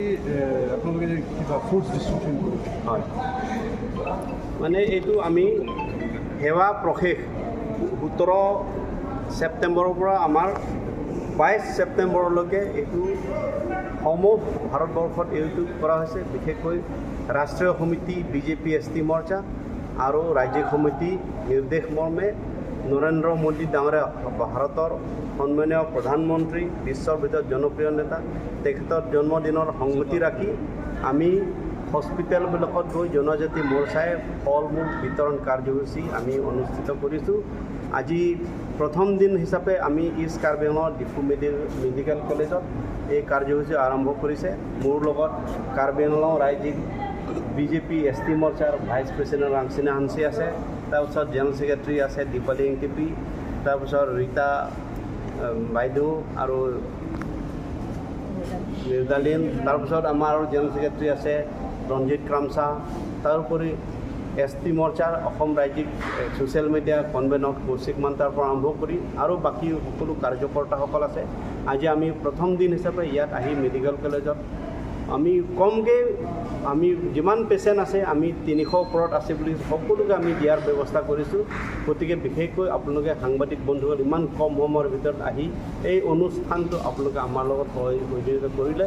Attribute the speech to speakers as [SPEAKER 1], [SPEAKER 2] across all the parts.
[SPEAKER 1] আপোনালোকে যে কিবা ফ্ৰুটছ ডিষ্ট্ৰিবিউশ্যন কৰিব?
[SPEAKER 2] হয়, মানে এইটো আমি সেৱা প্ৰশেষ 17 ছেপ্টেম্বৰৰ পৰা আমাৰ 22 ছেপ্টেম্বৰলৈকে এইটো সমূহ ভাৰতবৰ্ষত এইটো কৰা হৈছে। বিশেষকৈ ৰাষ্ট্ৰীয় সমিতি বিজেপি এছ টি মৰ্চা আৰু ৰাজ্যিক সমিতি নিৰ্দেশ মৰ্মে নৰেন্দ্ৰ মোদী ডাঙৰীয়া, ভাৰতৰ সন্মানীয় প্ৰধানমন্ত্ৰী, বিশ্বৰ ভিতৰত জনপ্ৰিয় নেতা, তেখেতৰ জন্মদিনৰ সংগতি ৰাখি আমি হস্পিটেলবিলাকত গৈ জনজাতি মৰ্চাই ফল মূল বিতৰণ কাৰ্যসূচী আমি অনুষ্ঠিত কৰিছোঁ। আজি প্ৰথম দিন হিচাপে আমি ইষ্ট কাৰ্বি আংলঙৰ ডিফু মেডিকেল কলেজত এই কাৰ্যসূচী আৰম্ভ কৰিছে। মোৰ লগত কাৰ্বি আংলং ৰাজ্যিক বিজেপি এছ টি মৰ্চাৰ ভাইচ প্ৰেচিডেণ্ট ৰাংচিনা হানচি আছে, তাৰপিছত জেনেৰেল ছেক্ৰেটাৰী আছে দীপালী এংকেপি, তাৰপিছত ৰীতা বাইদেউ আৰু নিৰ্দালিন, তাৰপিছত আমাৰ জেনেৰেল ছেক্ৰেটাৰী আছে ৰঞ্জিত ক্ৰামচা, তাৰোপৰি এছ টি মৰ্চাৰ অসম ৰাজ্যিক ছ'চিয়েল মিডিয়া কনভেনক কৌশিক মান্তাৰ পৰা আৰম্ভ কৰি আৰু বাকী সকলো কাৰ্যকৰ্তাসকল আছে। আজি আমি প্ৰথম দিন হিচাপে ইয়াত আহি মেডিকেল কলেজত আমি কমকৈ আমি যিমান পেচেণ্ট আছে, আমি 300 ওপৰত আছে বুলি সকলোকে আমি দিয়াৰ ব্যৱস্থা কৰিছোঁ। গতিকে বিশেষকৈ আপোনালোকে সাংবাদিক বন্ধুসকল ইমান কম সময়ৰ ভিতৰত আহি এই অনুষ্ঠানটো আপোনালোকে আমাৰ লগত সহযোগিতা কৰিলে।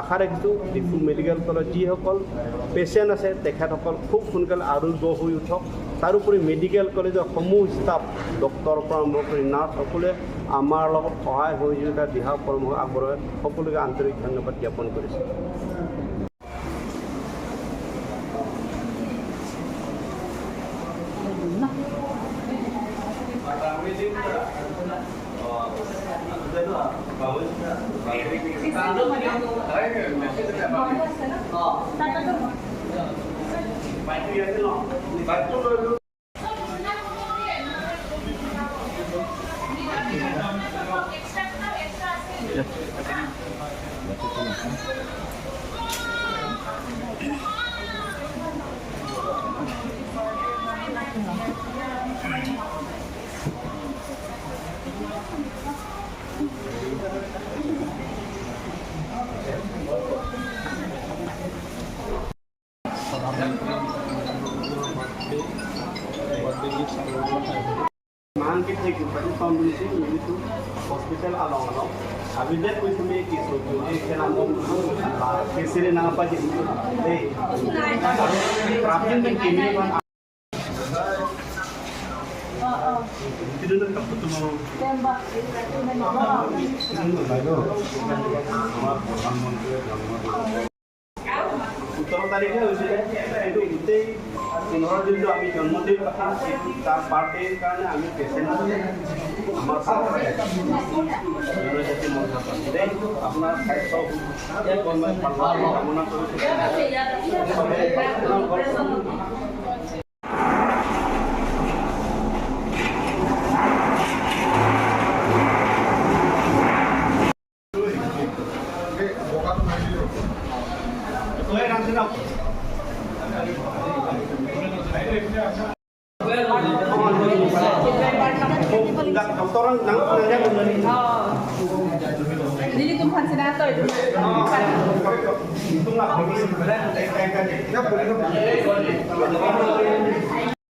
[SPEAKER 2] আশা ৰাখিছোঁ ডিফু মেডিকেল কলেজ যিসকল পেচেণ্ট আছে, তেখেতসকল খুব সোনকালে আৰোগ্য হৈ উঠক। তাৰোপৰি মেডিকেল কলেজৰ সমূহ ষ্টাফ, ডক্তৰৰ পৰা আৰম্ভ কৰি নাৰ্ছ সকলোৱে আমাৰ লগত সহায় সহযোগিতা, দিহা পৰামৰ্শ আগবঢ়াই সকলোকে আন্তৰিক ধন্যবাদ জ্ঞাপন কৰিছোঁ।
[SPEAKER 1] Birthday gift.
[SPEAKER 2] Mahan ki foundation to hospital along along abide koi tumi ki so kesere na pa ji ei prapin kimi ban আমাৰ প্ৰধানমন্ত্ৰীয়ে জন্মদিন 17 তাৰিখে হৈছিলে। এইটো গোটেই 15 দিনটো আমি জন্মদিন পাতিম। সেইটো তাৰ বাৰ্থডেৰ কাৰণে আমি পেচেণ্ট আমাৰ জনজাতি মৰ্চা দেই। আপোনাৰ স্বাস্থ্য কামনা কৰিছোঁ। আপোনাৰ ঘৰ
[SPEAKER 1] বগাটো মাৰি দিলোঁ।
[SPEAKER 2] তই ৰামচিনা ডক্টৰৰ নাম নাজানো।
[SPEAKER 3] Dili tumhan senator.
[SPEAKER 2] Ito nga.